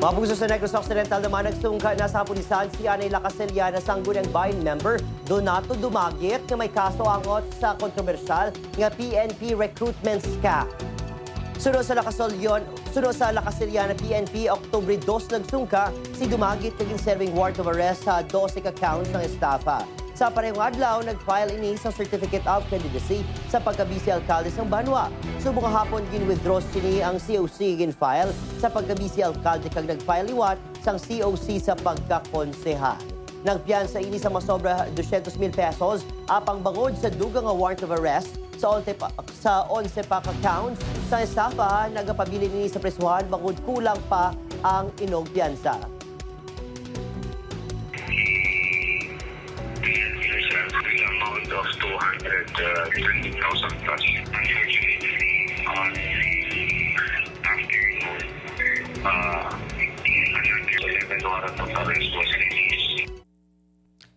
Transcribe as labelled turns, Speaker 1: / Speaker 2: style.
Speaker 1: Mga puso, sa Negros Occidental naman, nagsungka na sa pulisan si Anay Lacasiliana Sangguniang Bayan member Donato Dumagit nga may kaso angot sa kontrobersyal nga PNP recruitment scam. Sunod sa Lacasiliana PNP, Oktubre 2 nagsungka si Dumagit kag serving warrant of arrest sa 12 ka counts ng estafa. Sa parehong adlaw, nag-file ini sa Certificate of Candidacy sa pagka-vice alkalde ng Banwa. Subong nga hapon, gin-withdraw sini ang COC gin-file sa pagka-vice alkalde kag nag-file liwat sang COC sa pagkakonsehal. Nagpiyansa ini sa masobra 200 mil pesos apang bangod sa dugang nga warrant of arrest sa 11 pa ka counts sa estafa, nagapabilin ini sa presuhan bangod kulang pa ang inog piyansa.
Speaker 2: Yourself the amount of 220,000 plus. Unfortunately, on the afternoon, another 11 warrant of arrest was released.